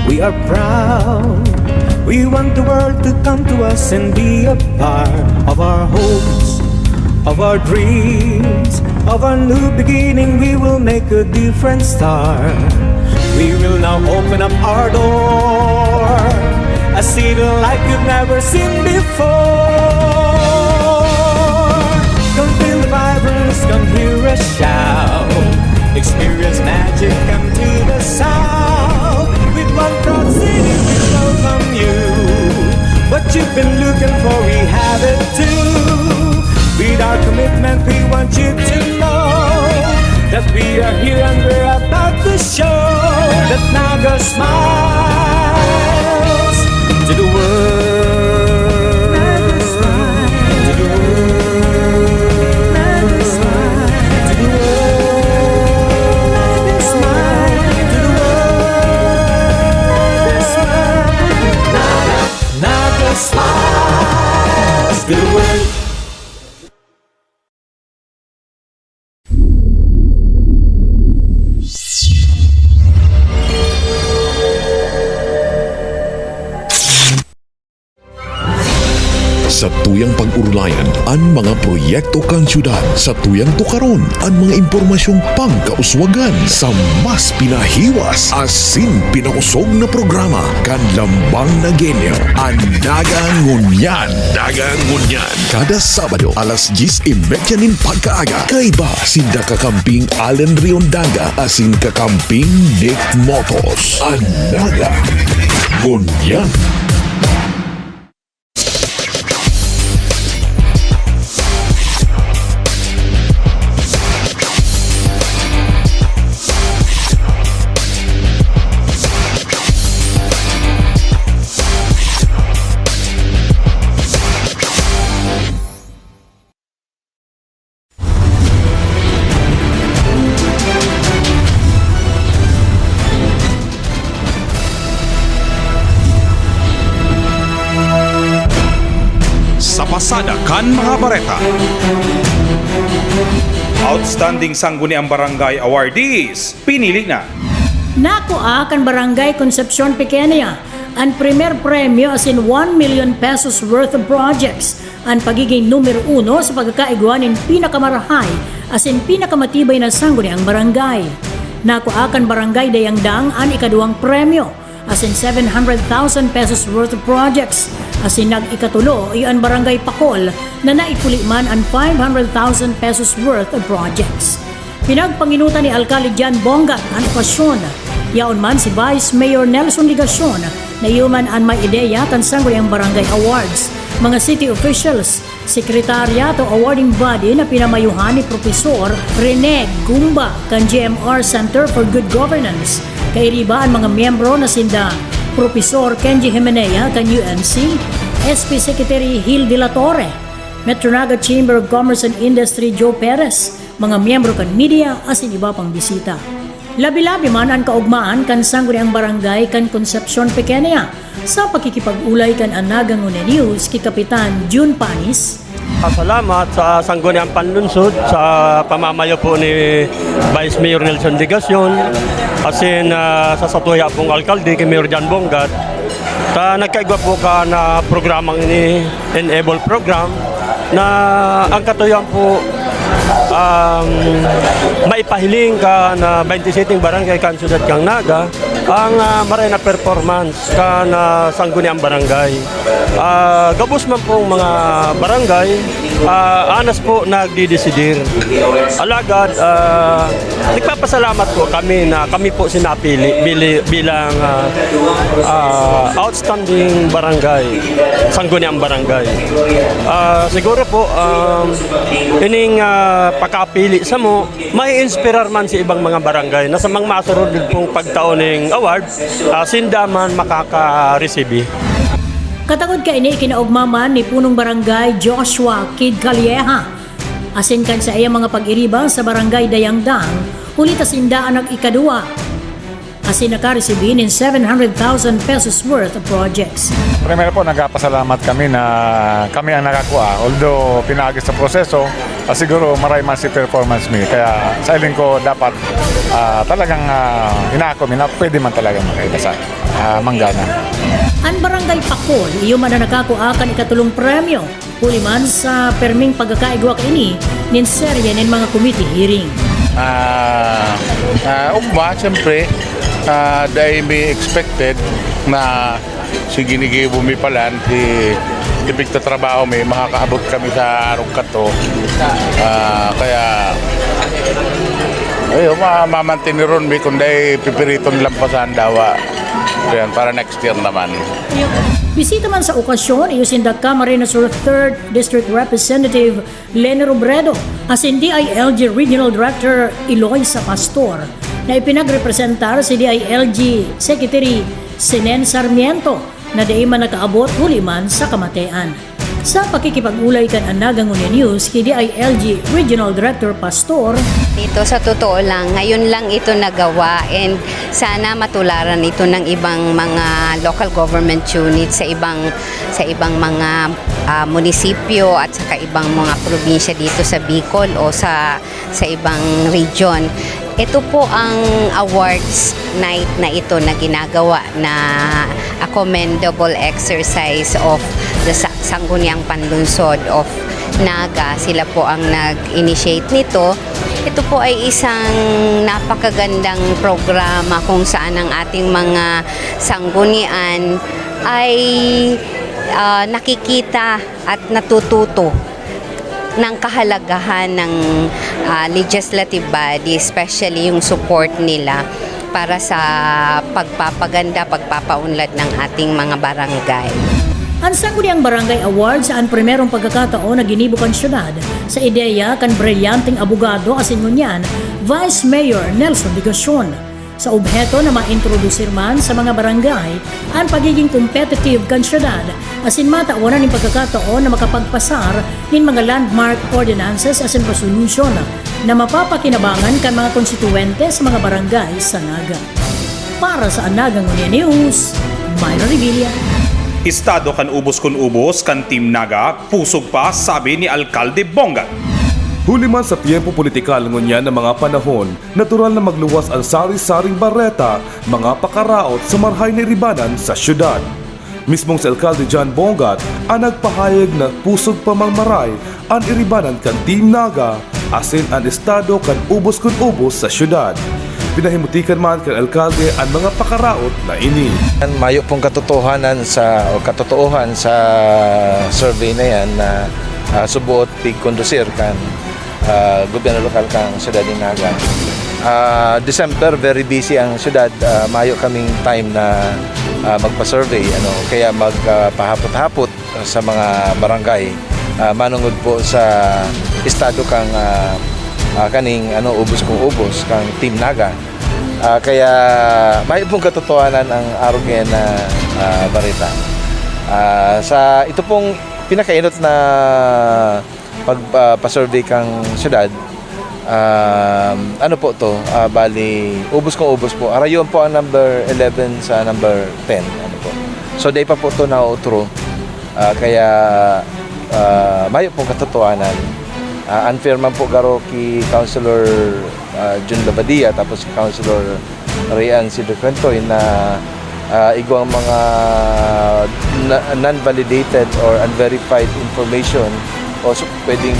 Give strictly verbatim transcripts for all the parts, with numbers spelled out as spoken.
We are proud. We want the world to come to us and be a part of our hopes, of our dreams, of our new beginning. We will make a different start. We will now open up our door, a city like you've never seen before. Come feel the vibrance, come hear us shout. Experience magic, come to the south. With one proud city, we welcome you. What you've been looking for, we have it too. With our commitment, we want you to know that we are here and we're about to show that Naga smiles to the world. Naga smiles to the world. Satuyang pag-orolayan an mga proyekto kan syudad. Satuyang tukaron an mga impormasyong pangkauswagan sa mas pinahiwas asin pinausog na programa kan Lambang Naguenyo, an Daga Ngunyan. Daga Ngunyan. Kada Sabado, alas dyes y media nin pagkaaga, kaiba sinda kakamping Allen Riondanga asin kakamping Nick Motos. An Daga Ngunyan. Sa pasada kan mga bareta. Outstanding Sangguniang Barangay Awardees, pinili na. Nakua kan Barangay Concepcion Pequeña an primer premyo asin one million pesos worth of projects, an pagigin numero uno sa pagkakaigwa nin pinakamarahay asin pinakamatibay na sangguniang barangay. Nakua kan Barangay Dayangdang an ikaduwang premyo, asin seven hundred thousand pesos worth of projects, asin nag-ikatulo iyo an Barangay Pakol na naipuli man an five hundred thousand pesos worth of projects. Pinagpanginutan ni Alkalde John Bongat an okasyon. Yaon man si Vice Mayor Nelson Legacion na iyo man an may ideya kan Sangguniang Barangay Awards, mga city officials, sekretarya o awarding body na pinamayohan ni Profesor Rene Gumba kan G M R Center for Good Governance. Kairiba an mga miyembro na sinda Profesor Kenji Himenea kan U M C, S P Secretary Gil de la Torre, Metro Naga Chamber of Commerce and Industry Joe Perez, mga miyembro kan media asin iba pang bisita. Labi-labi man an kaogmahan kan Sangguniang Barangay kan Concepcion Pequeña sa pakikipag-olay kan An Naga Ngunyan News ki Kapitan Jun Panis. Pasalamat sa Sangguniang Panlunsod sa pamamayo po ni Vice Mayor Nelson Legacion, asin, ah, sa satuya pong alkalde, ki Mayor John Bongat, ta nagkaigwa po kan, ah, programang ini, Enable Program, na ang katuyohan po, um, maipahiling kan, ah, baynte seteng barangay kan siyudad kan Naga ang, ah, maray na performance kan, ah, Sangguniang Barangay. Ah, gabos man pong mga barangay, ah, anas po nagdidesidir. Alagad, ah, nagpapasalamat po kami na kami po si napili bili-, bilang, ah, ah, outstanding barangay, Sangguniang Barangay. Ah, siguro po, um, ining, ah, pakapili samo, maiinspirar man sa ibang mga barangay na sa mga masunod pong pagtao ning award, ah, sinda man makakaresibi. Katagod kaini, kinaogma man ni Punong Barangay Joshua Kid Calleja asin kan saiyang mga pag-iriba sa Barangay Dayangdang, huli ta sinda an nag-ikaduwa. asin nakaresibi nin seven hundred thousand pesos worth of projects. Primero po, nagpapasalamat kami na kami ang nakakuha. Although pinaagi sa proseso, ah, siguro maray man si performance mi. Kaya sa hiling ko, dapat, ah, talagang, ah, inaako mi na pwede man talaga makaila sa, ah, manggana. An Barangay Pakol, iyo man an nakakua kan ikatolong premyo, huli man sa perming pagkakaigwa kaini nin serye nin mga committee hearing. Ah, ah, ugma, siyempre, ah, dai mi expected na si ginigibo mi palan, si epekto trabaho mi, makakaabot kami sa arog kato. Ah, kaya, ayun, ma-, mamantiniron mi, kung dai pipiriton lampasan dawa. Ayan, para next year naman. Bisita man sa okasyon, iyo sinda Camarines Sur Third District Representative Leni Robredo asin D I L G Regional Director Eloisa Pastor, na ipinagrepresentar si D I L G Secretary Senen Sarmiento, na dai man nakaabot huli man sa kamatean. Sa pakikipag-olay kan Anaga Ngunyan News ki D I L G Regional Director Pastor, Ito, sa totoo lang, ngayon lang ito nagawa, and sana matularan ito ng ibang mga local government unit sa ibang, sa ibang mga, ah, munisipyo at saka ibang mga probinsya dito sa Bicol o sa, sa ibang region. Ito po ang awards night na ito na ginagawa na a commendable exercise of the Sa-, Sangguniang Panlungsod of Naga. Sila po ang nag-initiate nito. Ito po ay isang napakagandang programa kung saan ang ating mga sanggunian ay, ah, nakikita at natututo ng kahalagahan ng, ah, legislative body, especially yung support nila para sa pagpapaganda, pagpapaunlad ng ating mga barangay. An Sangguniang Barangay Awards an primerong pagkakataon na ginibo kan syudad sa ideya kan brilyanteng abogado asin ngunyan Vice Mayor Nelson Legacion, sa obheto na maintrodusir man sa mga barangay an pagiging competitive kan syudad asin matawan nin pagkakataon na makapagpasar nin mga landmark ordinances asin resolution na mapapakinabangan kan mga konstituwente sa mga barangay sa Naga. Para sa Anaga Ngunyan News, Myra Revilla. Estado kan ubos kun ubos kan Team Naga, pusog pa, sabi ni Alkalde Bongat. Huli man sa tiyempo politikal ngunyan na mga panahon, natural na magluwas an sari-saring bareta, mga pakaraot sa marahay na iribanan sa syudad. Mismong si Alkalde John Bongat an nagpahayag na pusog pa mang maray an iribanan kan Team Naga asin an estado kan ubos kun ubos sa syudad. Pinahimutikan man kan alkalde an mga pakaraot na ini. Mayo pong katotohanan sa, o katotoohan sa survey na yan na, ah, suboot pigkondusir kan, ah, gobyerno lokal kan siyudad nin Naga. Ah, December, very busy ang siyudad. Ah, mayo kaming time na, ah, magpa-survey, ano, kaya mag, ah, pahapot-hapot sa mga barangay, ah, manungod po sa estado kang, ah, ah, kaning, ano, ubos kung ubos, kang Team Naga. Ah, kaya mayo pong katotohanan ang arog ngayan na, ah, bareta. Ah, sa ito pong pinakainot na pag, ah, pa-survey kang syudad, um, ano po to, ah, bali, ubos kung ubos po. Harayon po ang number eleven sa number ten. Ano po. So, dai pa po to nautro. Ah, kaya, ah, mayo pong katotohanan. Ah, unfair man po garo ki Councilor, ah, Jun Labadia, tapos ki Councilor Rian Sidro Quentoy na, ah, igwang mga na-, non-validated or unverified information o su-, pwedeng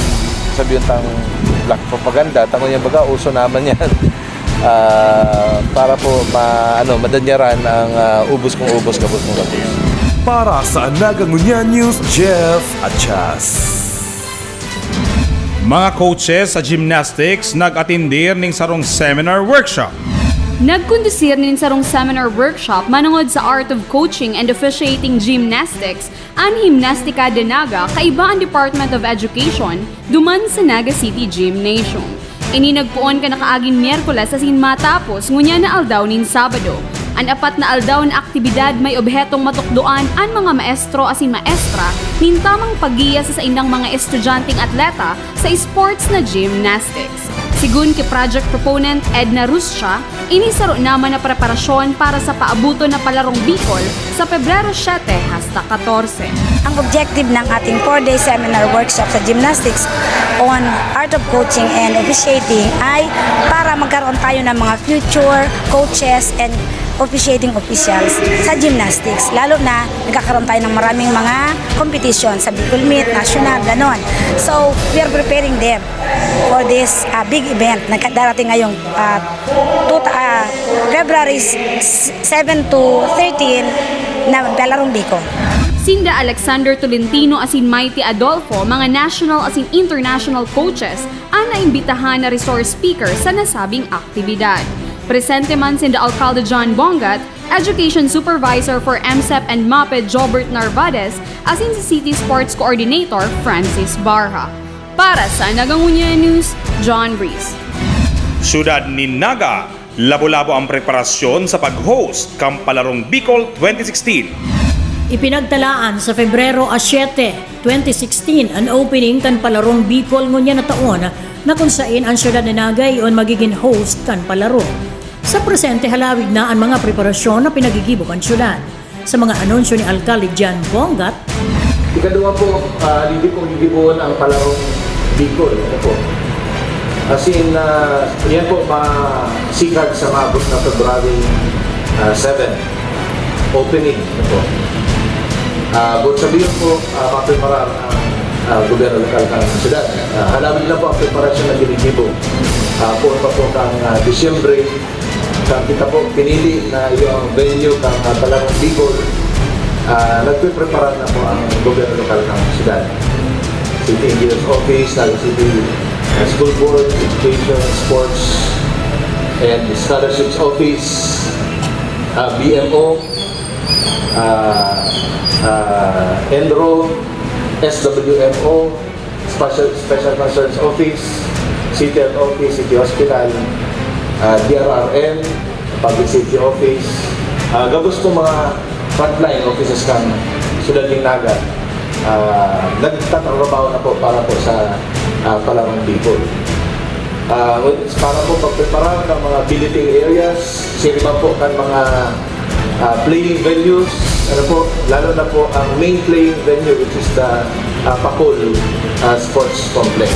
sabihin tang black propaganda, tango yan baga, uso naman yan. Ah, para po ma-, ano, madanyaran ang, ah, ubos kung ubos, gabos kung gabos. Para sa Anaga Ngunyan News, Jeff Achas. Mga coaches sa gymnastics nag-atindir ning sarong seminar workshop. Nagkondusir nin sarong seminar workshop manungod sa Art of Coaching and Officiating Gymnastics an Gimnastika de Naga kaiba an Department of Education duman sa Naga City Gymnasium. Ini nagpoon kan nakaaging Miyerkules asin matapos ngunyan na aldaw nin Sabado. An apat na aldaw na aktibidad may obhetong matukdoan an mga maestro asin maestra nin tamang paggiya sa saindang mga estudyanteng atleta sa sports na gymnastics. Sigun ki project proponent Edna Ruscha, ini saro naman na preparasyon para sa paabuton na Palarong Bicol sa Pebrero siete hasta katorse. Ang objective ng ating four-day seminar workshop sa gymnastics on art of coaching and officiating ay para magkaroon tayo ng mga future coaches and officiating officials sa gymnastics. Lalo na nagkakaroon tayo ng maraming mga competition sa Bicol Meet, National, ganon. So, we are preparing them for this uh, big event na darating ngayong uh, two, uh, February seven to thirteen na Palarong Bicol. Sinda Alexander Tolentino asin Mighty Adolfo, mga national asin international coaches, ang naimbitahan na resource speaker sa nasabing aktibidad. Presente man sinda Alcalde John Bongat, Education Supervisor for M S E P and MAPED Jobert Narvaez, asin si City Sports Coordinator Francis Barha. Para sa Nagangunyan News, John Breeze. Syudad nin Naga, labo-labo ang preparasyon sa pag-host kan Palarong Bicol twenty sixteen. Ipinagtalaan sa Febrero a siete, twenty sixteen an opening kan Palarong Bicol ngunyan na taon, na kun saen an syudad nin Naga iyon magigin host kan palaro. Sa presente, halawig na an mga preparasyon na pinagigibo kan syudad. Sa mga anunsyo ni Alcalde John Bongat, Ikaduwa po, uh, dito po gigibohon ang Palarong Bicol. Ano po? As in, uh, yan po, masikad sa maabot na February uh, seven. Opening. Ano po? Uh, but sabihin po, uh, mapreparar ang uh, gobyerno lokal ng siyudad. Uh, halawig lang po ang preparasyon na ginigibo. Uh, po pa po kang uh, Disyembre, Kan kita po pinili na yung venue kan uh, Palarong Bicol, uh, nagpiprepara na po ang gobyerno lokal ng siyudad. City Engineers Office, Naga City uh, School Board, Education, Sports, and Scholarships Office, uh, B M O, uh, uh, ENRO, S W M O, Special, Special Concerns Office, City Health Office, City Hospital, uh, D R R M, Public Safety Office, uh, gabos po mga frontline offices kan Siyudad nin Naga, uh, nagtatrabaho na po para po sa uh, Palarong Bicol. Uh, para po pagprepara ng mga billeting areas, siriba po kan mga uh, playing venues, ano po, lalo na po ang main playing venue, which is the uh, Pakol uh, Sports Complex.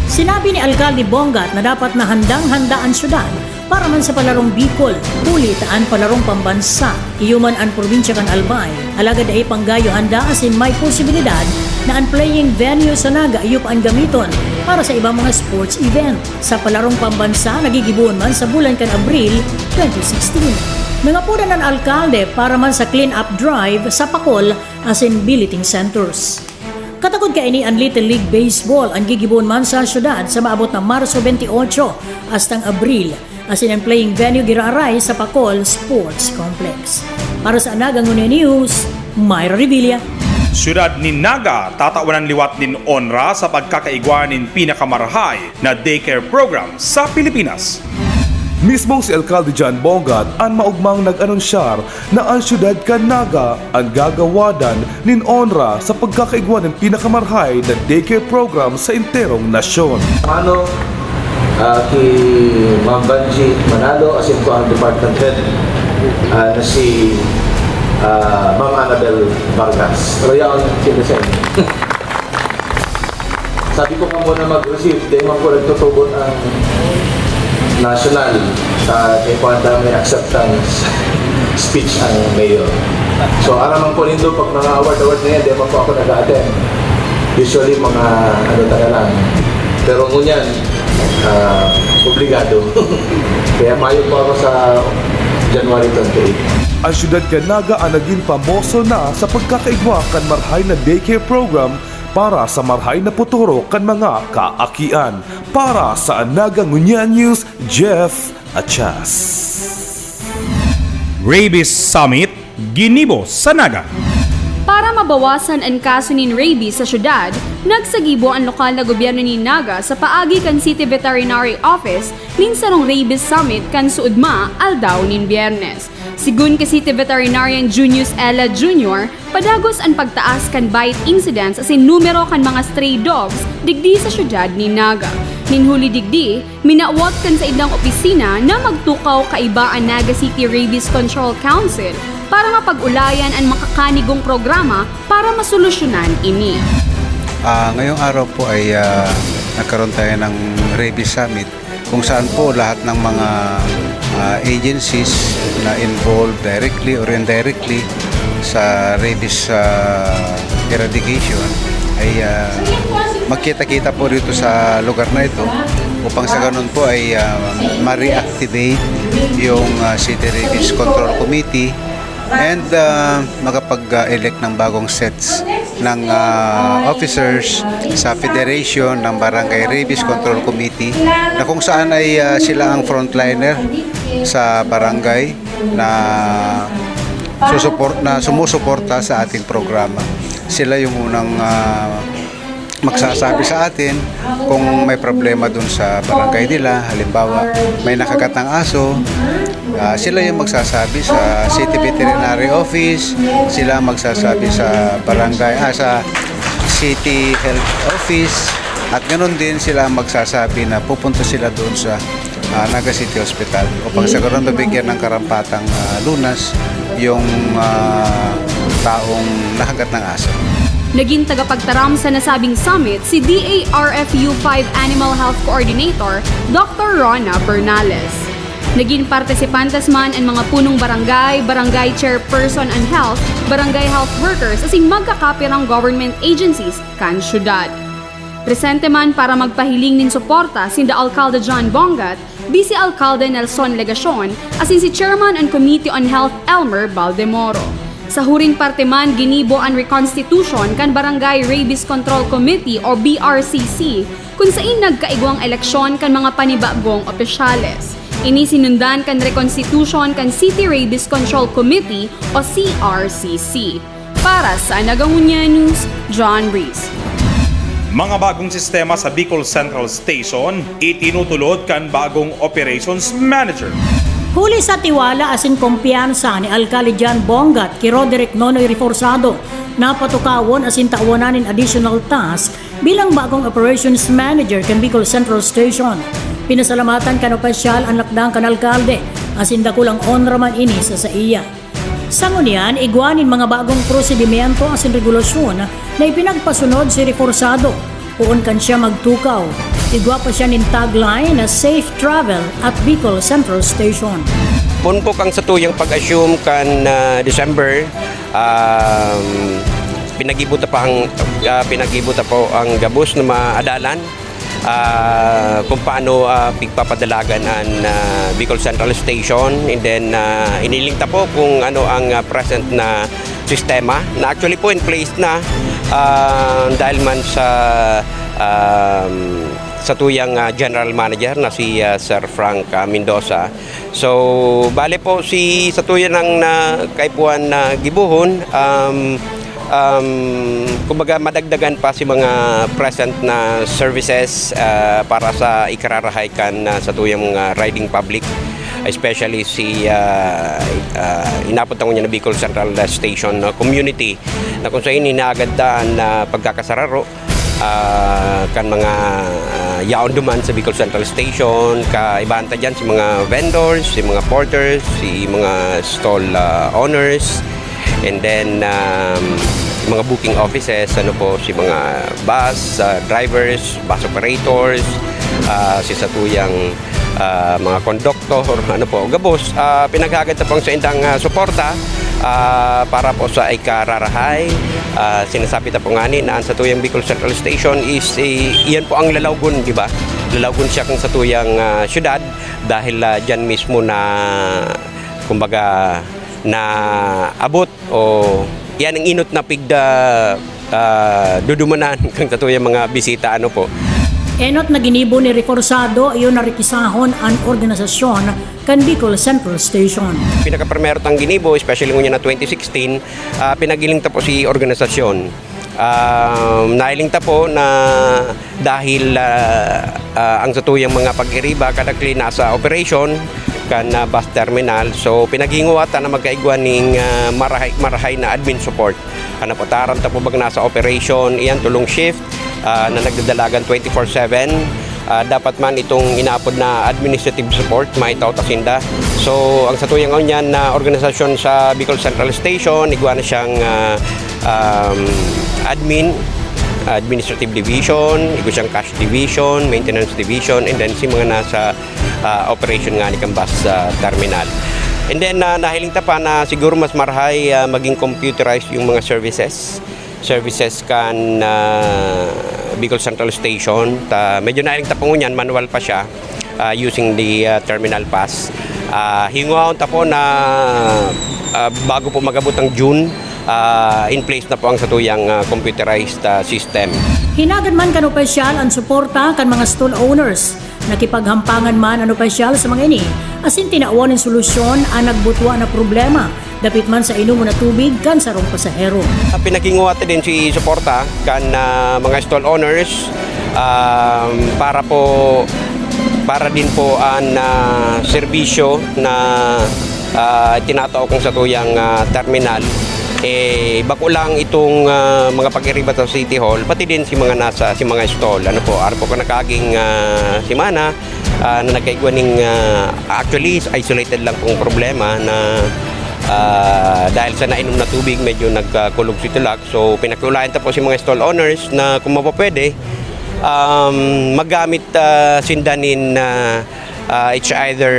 Sinabi ni Alcalde Bongat na dapat na handang-handa an syudad para man sa Palarong Bicol, huli ta an Palarong Pambansa iyo man an probinsya kan Albay, alagad dai panggayo handa asin may posibilidad na an playing venue sa Naga iyo pa an gamiton para sa ibang mga sports event. Sa Palarong Pambansa, nagigibohon man sa bulan kan Abril twenty sixteen. Nangapodan an alkalde para man sa clean-up drive sa Pakol asin billeting centers. Katakod kaini an Little League Baseball, an gigibohon man sa syudad sa maabot na Marso twenty-eight hastang Abril, asin an playing venue giraray sa Pakol Sports Complex. Para sa Naga Ngunyan News, Myra Revilla. Syudad nin Naga, tatawanan liwat nin onra sa pagkakaigwa nin pinakamarahay na daycare program sa Pilipinas. Mismong si Alkalde John Bongat an maugmang nag-anunsyar na an syudad kan Naga an gagawadan nin onra sa pagkakaigwa nin pinakamarahay na daycare program sa enterong nasyon. Mano uh, ki Ma'am Vangie Manalo asin ko ang department head uh, na si uh, Ma'am Annabel Vargas. Pero yaon, sila sa inyo. Sabi ko nga muna mag-receive, di man po nagtutubot ang national sa uh, kay po ang dami acceptance speech ang mayor. So, araman po nindo pag mga award-award na yan, di man po ako nag-attend. Usually, mga ano talaga lang. Pero ngunyan, uh, obligado. Kaya mayo po ako sa January twenty-eight. Ang syudad kan Naga ang naging pamoso na sa pagkakaigwa kan marhay na daycare program para sa marhay na puturo kan mga kaakian. Para sa Naga Ngunyan News, Jeff Achas. Rabies Summit, ginibo sa Naga. Para mabawasan an kaso nin rabies sa syudad, nagsagibo an lokal na gobyerno nin Naga sa paagi kan City Veterinary Office nin sarong rabies summit kan suodma aldaw nin Biyernes. Sigun ki City Veterinarian Junius Ella Junior, padagos an pagtaas kan bite incidence asin numero kan mga stray dogs digdi sa siyudad nin Naga. Nin huli digdi, minawot kan saindang opisina na magtukaw kaiba an Naga City Rabies Control Council para mapag-ulayan an makakanigong programa para masolusyonan ini. Ah, ngayong araw po ay ah, nagkaroon tayo ng Rabies Summit kung saan po lahat ng mga ah, agencies na involved directly or indirectly sa rabies ah, eradication ay ah, magkita-kita po dito sa lugar na ito upang sa ganun po ay ah, ma-reactivate yung ah, City Rabies Control Committee and ah, makapag-elect ng bagong sets ng ah, officers sa Federation ng Barangay Rabies Control Committee na kung saan ay ah, sila ang frontliner sa barangay na susuport na sumusuporta sa ating programa. Sila yung unang ah, magsasabi sa atin kung may problema dun sa barangay nila. Halimbawa, may nakagat ng aso, ah, sila yung magsasabi sa City Veterinary Office, sila ang magsasabi sa barangay, ah, sa City Health Office, at ganun din sila ang magsasabi na pupunta sila doon sa ah, Naga City Hospital upang sa ganun mabigyan ng karampatang ah, lunas yung ah, taong nakagat ng aso. Naging tagapagtaram sa nasabing summit si D A R F U five Animal Health Coordinator, Doctor Rona Bernales. Naging partisipantes man an mga punong barangay, barangay chairperson an health, barangay health workers asin magkakapirang government agencies kan syudad. Presente man para magpahiling nin suporta sinda Alcalde John Bongat, Vice Alcalde Nelson Legacion, asin si Chairman an Committee on Health Elmer Baldemoro. Sa huring parte man, ginibo an reconstitution kan Barangay Rabies Control Committee o B R C C, kun sain nagkaigwang eleksyon kan mga panibagong opisyales. Ini sinundan kan rekonstitusyon kan City Rabies Control Committee o C R C C. Para sa Nagangunya News, John Reese. Mga bagong sistema sa Bicol Central Station, itinutulod kan bagong Operations Manager. Huli sa tiwala asin kumpiyansa ni Alcalde John Bongat ki Roderick Nonoy Reforzado, napatukawon asin tawanan nin additional task bilang bagong Operations Manager kan Bicol Central Station. Pinasalamatan kan opisyal an lakdang kan alkalde, asin dakulang onra man ini sa saiya. Sa ngunyan, igwa nin mga bagong prosedimento asin regulasyon na ipinagpasunod si Reforzado, poon kan siya magtukaw. Igwa pa siya nin tagline na Safe Travel at Bicol Central Station. Poon po kang satuyang pag-assume kan ah, December, um, pinagibo ta pa ang ah, pinagibo ta po ang gabos na maadalan ah, kung paano ah, pigpapadalagan an ah, Bicol Central Station, and then ah, iniling ta po kung ano ang ah, present na sistema na actually po in place na ah, dahil man sa um, satuyang ah, general manager na si ah, Sir Frank ah, Mendoza. So, bale po si satuya nang na kaipuhan na gibohon, um, um, kumbaga madagdagan pa si mga present na services ah, para sa ikararahay kan ah, satuyang ah, riding public, especially si ah, ah, inapod ta ngunyan na Bicol Central Station ah, community, na kung sain hinahagad ta an ah, pagkakasararo ah, kan mga ah, yaon duman sa Bicol Central Station. Kaibahan ta dyan si mga vendors, si mga porters, si mga stall ah, owners, and then um, si mga booking offices, ano po, si mga bus ah, drivers, bus operators, ah, si satuyang ah, mga konduktor, ano po, gabos, ah, pinaghagad ta po ang saindang ah, suporta ah, para po sa ikararahay. Ah, sinasabi ta po ngani na ang satuyang Bicol Central Station is eh, iyan po ang lalawgon, di ba? Lalawgon siya kung satuyang ah, syudad dahil ah, diyan mismo na kumbaga na abot o iyan ang inot na pigda ah, dudumanan kan satuyang mga bisita, ano po. Enot na ginibo ni Reforzado, iyo na rikisahon an organisasyon kan Bicol Central Station. Pinakaprimero tang ginibo, especially ngunyan na twenty sixteen, ah, pinagiling ta po si organisasyon. Um, nahiling ta po na dahil ah, ah, ang satuyang mga pag-iriba kadakli nasa operation, kan, ah, bus terminal. So, pinaghinguwatan na magkaigwa ning, ah, marahay, marahay na admin support. Ano po, taram ta po bang nasa operation, iyan, tulong shift, ah, na nagdadalagan twenty-four seven. Ah, dapat man itong inaapod na administrative support, maitao ta sinda. So, ang satuyang ngunyan na organisasyon sa Bicol Central Station, igwa na siyang, ah, um, admin, administrative division, igwa siyang cash division, maintenance division, and then si mga nasa ah, operation ngani kan bus, ah, terminal. And then, ah, nahiling ta pa na siguro mas marahay, ah, maging computerized yung mga services. Services kan, ah, Bicol Central Station. Ta, medyo nahiling ta po ngunyan, manual pa siya, ah, using the, ah, terminal pass. Ah, hinguhaon ta po na, ah, bago po mag-abot ang June, ah, in place na po ang satuyang, ah, computerized, ah, system. Hinagad man kan opisyal an suporta kan mga stall owners. Nakipaghampangan man an opisyal sa mga ini, asin tinawan nin solusyon an nagbutwa na problema, dapit man sa inomon na tubig kan sarong pasahero. Pinaghinguha ta din si suporta kan, ah, mga stall owners, um, para po, para din po an, ah, serbisyo na, ah, tinatao kan satuyang, ah, terminal, eh, bako lang itong, ah, mga pag-iriba sa City Hall, pati din si mga nasa, si mga stall. Ano po, araw po kan nakaaging, ah, semana, ah, na nagkaigwa ning, ah, actually, isolated lang pong problema na, ah, dahil sa nainom na tubig, medyo nagkakulog si tulak. So, pinakiulayan ta po si mga stall owners na kung mapapwede, um, magamit, ah, sinda nin, ah, ah, it's either,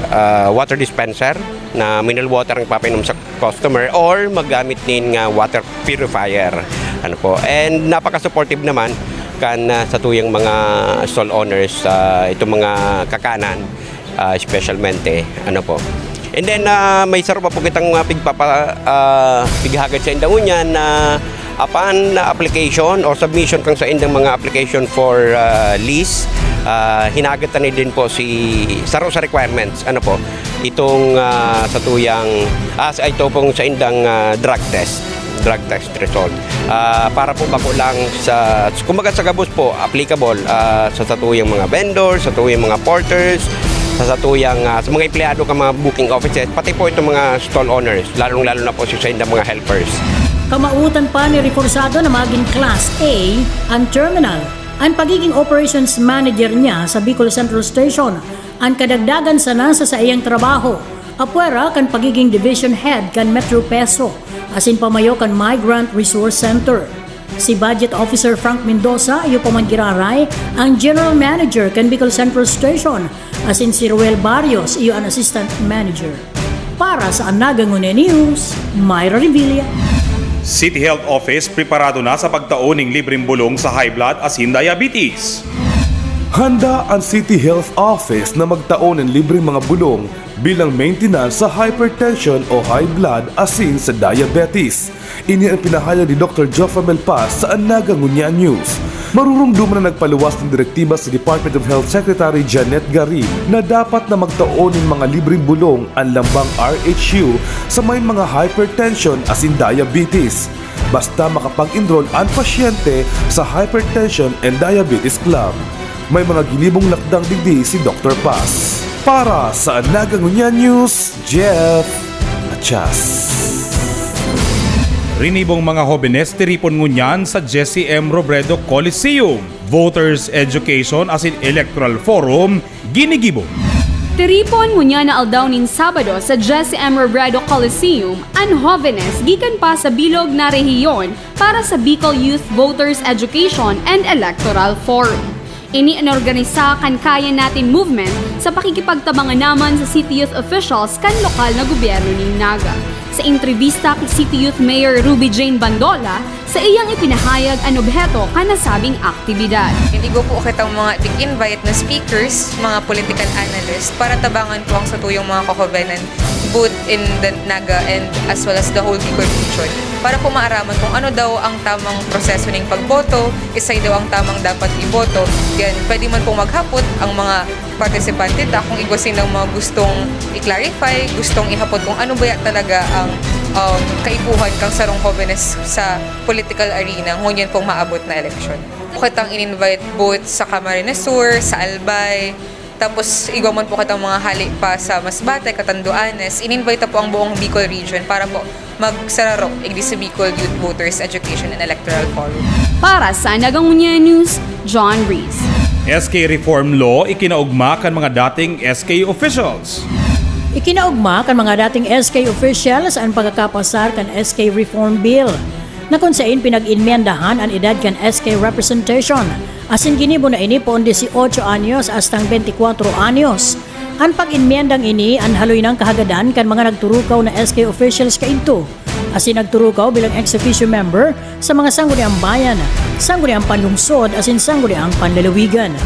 ah, water dispenser na mineral water ang ipapainom sa customer or magamit nin, ah, water purifier. Ano po? And napaka-supportive naman kan, ah, satuyang mga stall owners, ah, itong mga kakanan, ah, specialmente. Ano po? And then, ah, may saro pa po kitang, ah, pigpapa-, ah, pighagad sa inda ngunyan na apan na application or submission kan saindang mga application for, ah, lease, ah, hinagad ta na din po si saro sa requirements, ano po, itong, ah, satuyang, ah, sa ito pong saindang, ah, drug test, drug test result. Ah, para po bako lang sa, kumbaga sa gabos po, applicable, ah, sa satuyang mga vendors, satuyang mga porters, sa satuyang, ah, sa mga empleyado kan mga booking offices, pati po itong mga stall owners, lalong-lalo na po sa saindang mga helpers. Kamawotan pa ni reforsado na magin Class A an terminal. An pagiging operations manager niya sa Bicol Central Station an kadagdagan sana sa saiyang trabaho, apwera kan pagiging division head kan Metro Peso asin pamayo kan Migrant Resource Center. Si Budget Officer Frank Mendoza iyo pa man giraray an General Manager kan Bicol Central Station, asin si Ruel Barrios iyo an Assistant Manager. Para sa Anaga Ngunyan News, Myra Revilla. City Health Office preparado na sa pagtao ning libreng bulong sa high blood asin diabetes. Handa ang City Health Office na magtao nin libreng mga bulong bilang maintenance sa hypertension o high blood asin sa diabetes. Ini ang pinahayag ni Doktor Joframel Paz sa Anaga Ngunyan News. Marurumduman na nagpaluwas ng direktiba si Department of Health Secretary Janet Garin na dapat na magtao nin mga libreng bulong an lambang R H U sa may mga hypertension asin diabetes. Basta makapag-enroll an pasyente sa Hypertension and Diabetes Club. May mga ginibong lakdang digdi si Doktor Paz. Para sa Anaga Ngunyan News, Jeff Matias. Rinibong mga hobenes tiripon ngunyan sa Jesse M. Robredo Coliseum. Voters Education asin Electoral Forum ginigibo. Tiripon ngunyan na aldaw nin Sabado sa Jesse M. Robredo Coliseum an hobenes gikan pa sa bilog na rehiyon para sa Bicol Youth Voters Education and Electoral Forum. Ini inorganisa kan Kaya Natin Movement sa pakikipagtabangan naman sa City Youth officials kan lokal na gobyerno nin Naga. Sa entrebista ki City Youth Mayor Ruby Jane Bandola, sa iyang ipinahayag an obheto kan nasabing aktibidad. Igwa po kitang mga tig-invite na speakers, mga political analyst, para tabangan po ang satuyang mga kahobenan, both in the Naga and as well as the whole Bicol region, para po maaraman kung ano daw ang tamang proseso ning pagboto, isay daw ang tamang dapat iboto. Yan, pwede man pong maghapot ang mga partisipante ta kung igwa sindang mga gustong i-clarify, gustong ihapot kung ano baya talaga ang, um, kaipuhan kan sarong hobenes sa political arena ngunyan pong maabot na eleksyon. Kitang in-invite both sa Camarines Sur, sa Albay, Tapos igwa man po kitang mga hale pa sa Masbate, Catanduanes. In-invite ta po ang buong Bicol Region para po magsararok igdi sa Bicol Youth Voters Education and Electoral Forum. Para sa Nagangunya News, John Reese. S K Reform Law ikinaugma kan mga dating S K officials. Ikinaugma kan mga dating S K officials an pagkakapasar kan S K Reform Bill, na kun sain pinag-inmyendahan an edad kan S K representation, asin ginibo na ini poon dieciocho anyos astang bentikwatro anyos. An pag-inmyendang ini an haloy nang kahagadan kan mga nagturukaw na S K officials kaidto, asin nagturukaw bilang ex officio member sa mga Sangguniang Bayan, Sangguniang Panlungsod asin Sangguniang Panlalawigan.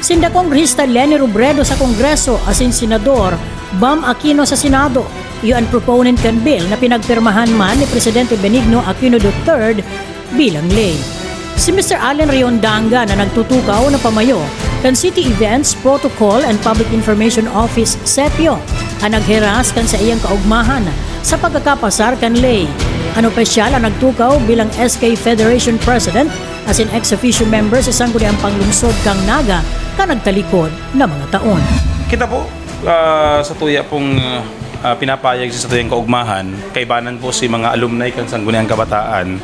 Sinda Kongrehista Leni Robredo sa Kongreso asin Senador Bam Aquino sa Senado, iyo an proponent kan bill na pinagpirmahan man ni Presidente Benigno Aquino the third bilang ley. Si Mister Allen Riondanga na nagtutukaw na pamayo kan City Events, Protocol and Public Information Office, CEPIO, an nagheras kan saiyang kaugmahan sa pagkakapasar kan ley. An opisyal an nagtukaw bilang S K Federation President asin ex officio member sa Sangguniang Panglungsod kan Naga kan nagtalikod na mga taon. Kita po, ah, sa tuya pong ah, pinapayag sa satuyang kaugmahan, kaibanan po si mga alumni kan Sangguniang Kabataan.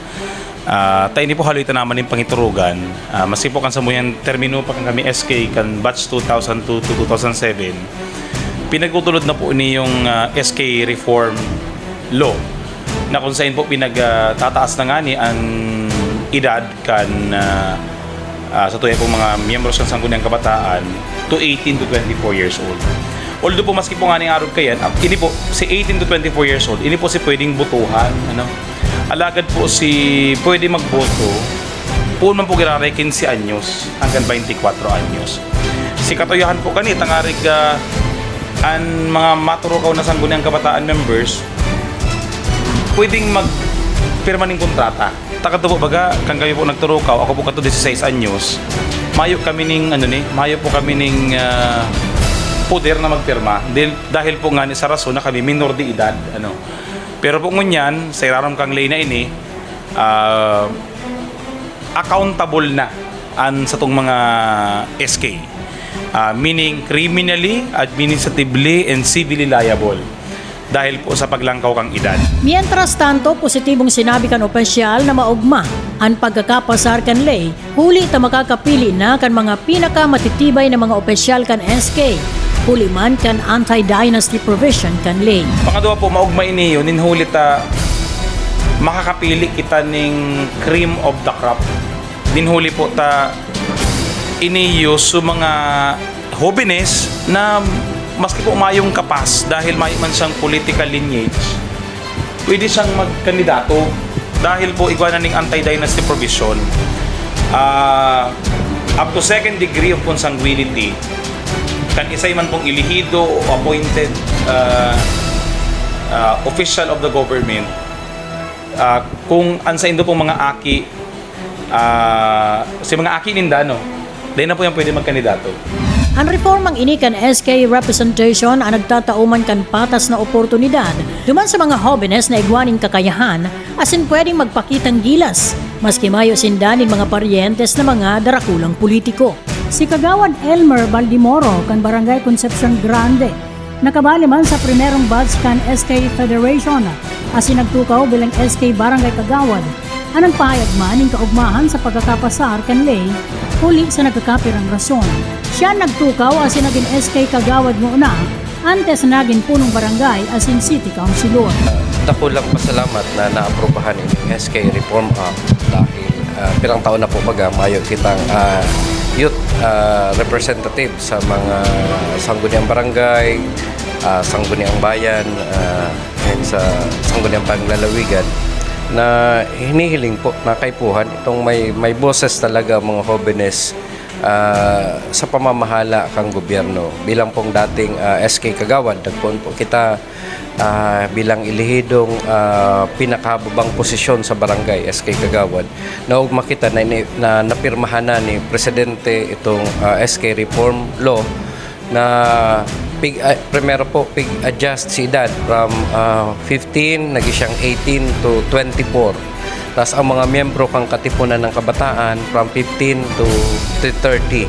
Ah, ta ini po haloy ta naman nin pangiturugan. Ah, maski po kan samuyang termino pa kan kami S K kan batch two thousand two to two thousand seven, pinagtutulod na po ini yung ah, S K reform law na kung saan po pinagtataas na ngani an edad kan ah, ah, sa tuya pong mga miyembros kan Sangguniang Kabataan to eighteen to twenty-four years old. Although po maski po nganing arog kayan, ah, ini po si eighteen to twenty-four years old, ini po si pwedeng botohan, ano. Alagad po si pwede magboto, poon man po giraray quince anyos hanggang twenty-four anyos. Si katuyahan po kani, tangarig ah, an mga maturukaw na Sangguniang Kabataan members, pwedeng magpirma nin kontrata. Ta kadto po baga, kan kami po nagturukaw, ako po kadto dieciséis anyos, mayo kami ning, ano ni, mayo po kami ning ah, poder na magpirma. Dahil, dahil po ngani sa rason na kami minor de edad, ano. Pero po ngunyan, sa irarom kang ley na ini, ah, accountable na an satong mga S K. Ah, meaning criminally, administratively, and civilly liable dahil po sa paglangkaw kang edad. Mientras tanto, positibong sinabi kan opisyal na maogma an pagkakapasar kan ley, huli ta makakapili na kan mga pinakamatitibay na mga opisyal kan S K, huli man kan anti-dynasty provision kan ley. Pangadwa po, maogma ini yun, nin huli ta makakapili kita ning cream of the crop. Nin huli po ta ini iyo sa mga hobenes na maski po mayong kapas dahil mayo man siyang political lineage, pwede siyang magkandidato dahil po igwa na ning anti-dynasty provision. Ah, up to second degree of consanguinity, kan isay man pong elehido o appointed ah, ah, official of the government, ah, kung an saindo pong mga aki, ah, si mga aki ninda, no, dai na po yan pwede magkandidato. An reformang ini kan S K representation an nagtatao man kan patas na oportunidad duman sa mga hobenes na igwa nin kakayahan asin pwedeng magpakitang gilas, maski mayo sinda nin mga paryentes na mga darakulang politiko. Si Kagawad Elmer Baldimoro kan Barangay Concepcion Grande, nakabali man sa primerong batch kan S K Federation, asin nagtukaw bilang S K Barangay Kagawad. An nagpahayag man nin kaogmahan sa pagkakapasar kan ley, huli sa nagkakapirang rason. Siya an nagtukaw asin nagin S K Kagawad ngona, antes nagin punong barangay asin city councilor. Dakulang pasalamat na naaprubahan ining S K Reform Act dahil ah, pirang taon na po baga mayo kitang ah, youth ah, representative sa mga sangguniang barangay, ah, sangguniang bayan, ah, and sa sangguniang panglalawigan na hinihiling po na kaipuhan itong may, may boses talaga mga hobenes ah, sa pamamahala kang gobyerno. Bilang pong dating ah, S K Kagawad, nagpoon po kita ah, bilang elehidong ah, pinakababang posisyon sa barangay, S K Kagawad, naugma kita na, ini- na napirmahan na ni Presidente itong ah, S K Reform Law na pig, ah, primero po, pig-adjust si edad from ah, fifteen, naging siyang eighteen to twenty-four. Tas ang mga miyembro kang Katipunan ng Kabataan from fifteen to, to thirty.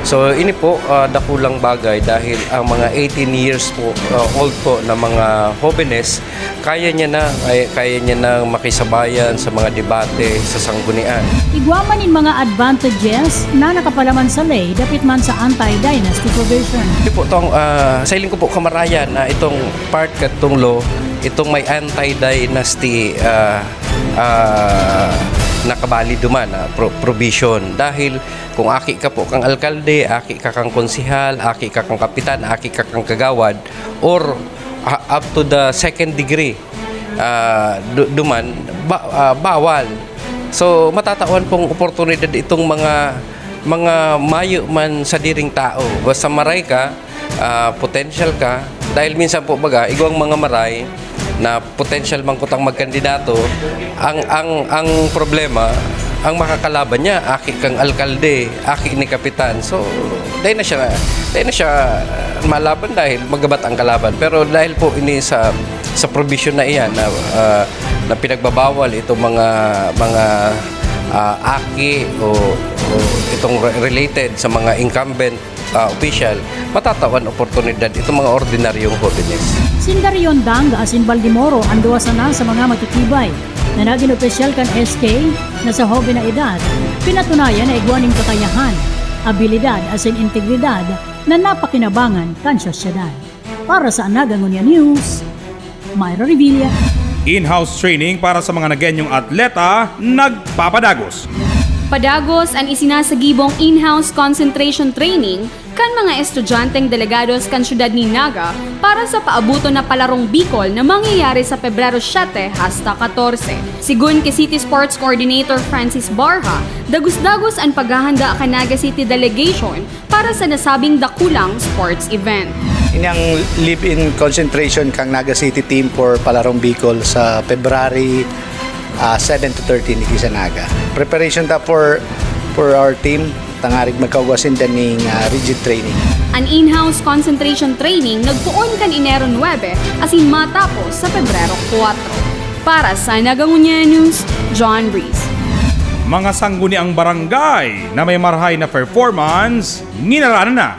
So, ini po, ah, dakulang bagay dahil ang mga eighteen years po, ah, old po na mga hobenes, kaya niya na, ay, kaya niya na makisabayan sa mga debate sa sanggunian. Igwa man nin mga advantages na nakapalaman sa ley dapit man sa anti-dynasty provision. Ito po tong, ah, sa hiling ko po kamarayan na itong part katong law, itong may anti-dynasty, ah, ah, nakabali duman na pro- provision. Dahil kung aki ka po kang alkalde, aki ka kang konsehal, aki ka kang kapitan, aki ka kang kagawad, or ah, up to the second degree, ah, du- duman, ba- ah, bawal. So, matatawan pong oportunidad itong mga mga mayo man sa diring tao. Basta maray ka, ah, potential ka. Dahil minsan po baga, igwang mga maray na potential man kutang magkandidato, ang ang ang problema, ang makakalaban niya, aki kang alkalde, aki ni kapitan. So, dahil na siya, dahil na siya malaban dahil magabat ang kalaban. Pero dahil po ini sa sa provision na iyan na, ah, na pinagbabawal itong mga mga ah, aki o, o itong re- related sa mga incumbent ah, official, matatawan oportunidad itong mga ordinaryong hobenes. Sinda Riondang asin Baldemoro an duwa sana sa mga matitibay na nagin opisyal kan S K na sa hoben na edad, pinatunayan na igwa nin kakayahan, abilidad asin integridad na napakinabangan kan sosyedad. Para sa Anaga Ngunyan News, Myra Revilla. In-house training para sa mga Nagueñong atleta nagpapadagos. Padagos an isinasagibong in-house concentration training kan mga estudyanteng delegados kan syudad nin Naga para sa paabuton na Palarong Bicol na mangyayari sa Pebrero siete hasta katorse. Sigun ki City Sports Coordinator Francis Barha, dagos-dagos an paghahanda kan Naga City Delegation para sa nasabing dakulang sports event. Inyang live-in concentration kang Naga City team for Palarong Bicol sa February ah, seven to thirteen digdi sa Naga. Preparation ta for for our team, tangarig magkaugwa sinda ning ah, rigid training. An in-house concentration training nagpoon kan Enero nuebe asin matapos sa Pebrero kuwatro. Para sa Nagangunya News, John Breeze. Mga sangguniang barangay na may marahay na performance, nginaranan na.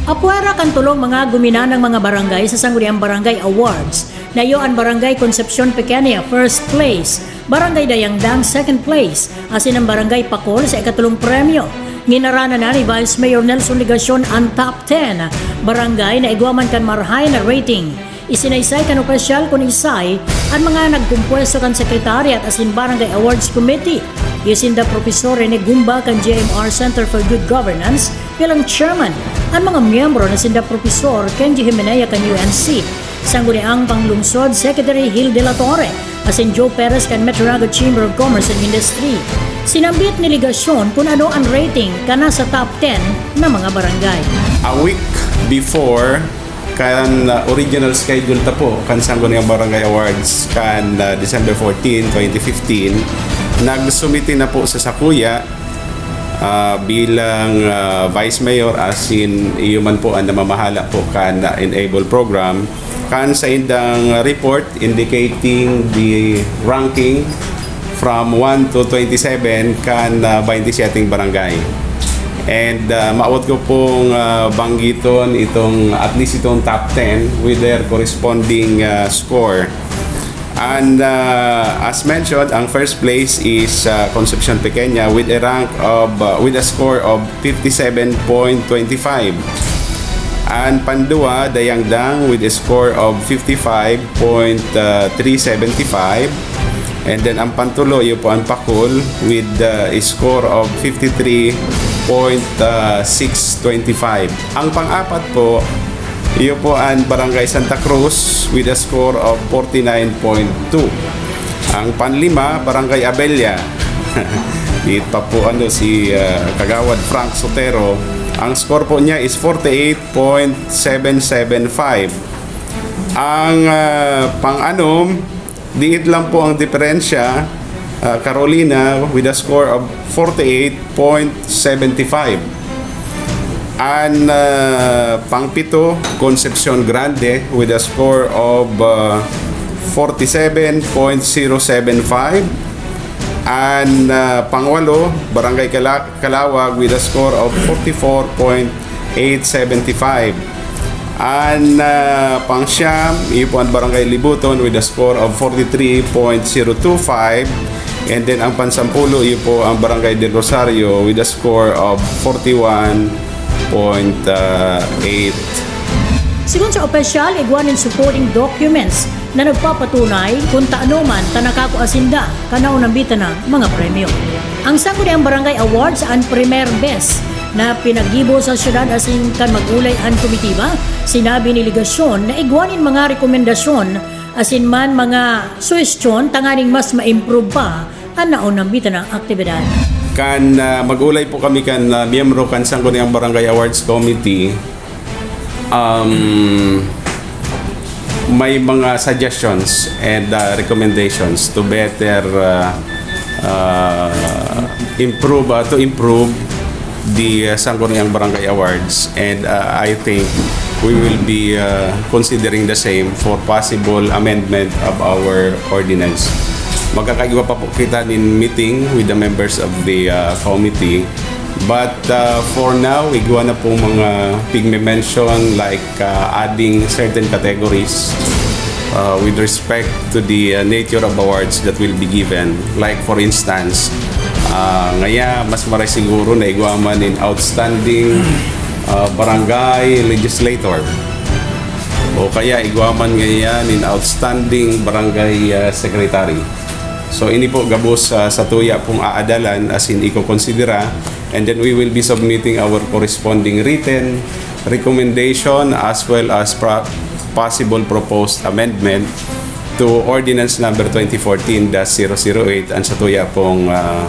Apwera kan tulong mga guminanang mga barangay sa Sangguniang Barangay Awards, na iyo an Barangay Concepcion Pequeña, first place, Barangay Dayangdang, second place, asin ang Barangay Pacol sa ikatulong premyo. Nginaranan na ni Vice Mayor Nelson Legacion an top ten barangay na igwa man kan marahay na rating. Isinaysay kan opisyal kun isay an mga nagkumpwesto kan Secretariat asin Barangay Awards Committee. Iyo sinda Profesor Rene Gumba kan G M R Center for Good Governance bilang chairman. An mga miyembro na sinda Profesor Kenji Himenea kan U N C, Sangguniang Panglungsod Secretary Hil de la Torre, asin Joe Perez kan Metro Naga Chamber of Commerce and Industry. Sinambit ni Legacion kun ano an rating kan nasa top ten na mga barangay. A week before kan uh, original schedule ta po kan Sangguniang Barangay Awards kan uh, December fourteen, twenty fifteen, nagsumiti na po sa sakuya ah, bilang ah, Vice Mayor asin iyo man po ang namamahala po kan uh, Enable Program kan sa indang report indicating the ranking from one to twenty-seven kan uh, twenty-seven barangay. And uh, maawat ko pong uh, banggiton itong at least itong top ten with their corresponding uh, score. And uh, as mentioned, ang first place is uh, Concepcion Pequeña with a rank of uh, with a score of fifty-seven point twenty-five. Ang pandua, Dayangdang with a score of fifty-five point three seventy-five. And then ang pantulo, iyo po ang Pacol with uh, a score of fifty-three point six twenty-five. Ang pang-apat po, iyo po ang Barangay Santa Cruz with a score of forty-nine point two. Ang panlima, Barangay Abella. It pa po ano si uh, Kagawad Frank Sotero. Ang score po niya is forty-eight point seven seven five. Ang uh, pang-anom, diit lang po ang diferensya, uh, Carolina with a score of forty-eight point seven five. Ang uh, pangpito, Concepcion Grande with a score of uh, forty-seven point zero seven five. An, ah, pangwalo, Barangay Kala-, Kalawag with a score of forty-four point eight seven five. An, ah, pangsyam, iyo po ang Barangay Libuton with a score of forty-three point zero two five. And then ang pansampulo, iyo po ang Barangay Del Rosario with a score of forty-one point eight. Sigon sa opisyal, igwa nin supporting documents na nagpapatunay kun tano man ta nakakua sinda kan naunambitan na mga premyo. Ang Sangguniang Barangay Awards an primer bes na pinaggibo sa syudad asin kan mag-olay an komitiba, sinabi ni Legacion na igwa nin mga rekomendasyon asin man mga suhestyon tanganing mas ma-improve pa an naunambitan na aktibidad. Kan, ah, mag-olay po kami kan, ah, miyembro kan Sangguniang Barangay Awards Committee, um, may mga suggestions and, ah, recommendations to better, ah, ah, improve, ah, to improve the, ah, Sangguniang Barangay Awards, and, ah, I think we will be, ah, considering the same for possible amendment of our ordinance. Magkakaigwa pa po kita nin meeting with the members of the, ah, committee. But, uh, for now, igwa na pong mga pigme-mention, like, uh, adding certain categories, uh, with respect to the, uh, nature of awards that will be given. Like, for instance, uh, ngaya, mas maray siguro na igwa man nin outstanding, uh, barangay legislator. O kaya, igwa man ngaya nin outstanding barangay, uh, secretary. So, ini po gabos, uh, sa tuya pong aadalan, asin ikokonsidera, and then we will be submitting our corresponding written recommendation as well as pro-, possible proposed amendment to Ordinance Number twenty fourteen dash zero zero eight, an sa tuya pong, ah,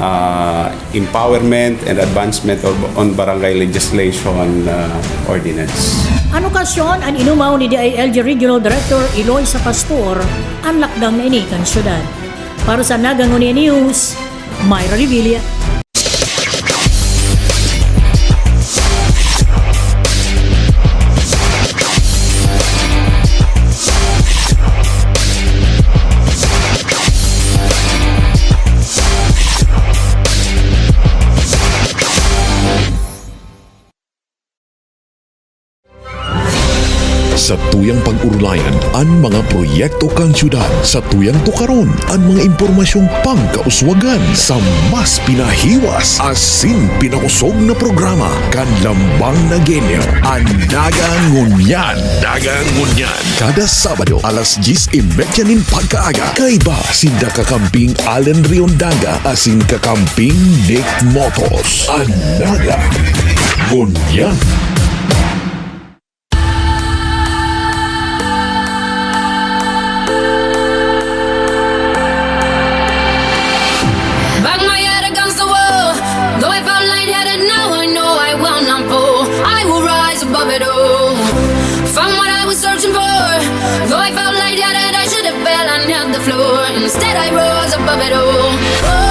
ah, empowerment and advancement of, on barangay legislation, ah, ordinance. An okasyon, an inumaw ni D I L G Regional Director Eloisa Pastor, an lakdang na ini kan syudad. Para sa Naga Ngunyan News, Myra Revilla. Satuyang pag-orolayan an mga proyekto kan syudad. Satuyang tukaron an mga impormasyong pangkauswagan sa mas pinahiwas asin pinakosog na programa kan Lambang na Genyo, an Naga Ngunyan. Naga Ngunyan. Kada Sabado, alas dyes y medya nin pagkaaga, kaiba sinda kakamping Allen Riondaga asin kakamping Nick Motos. An Naga Ngunyan. Bang my head against the wall. Though I felt lightheaded, now I know I will not fall. I will rise above it all. Found what I was searching for. Though I felt lightheaded, I should have fell and hit the floor. Instead, I rose above it all. Oh,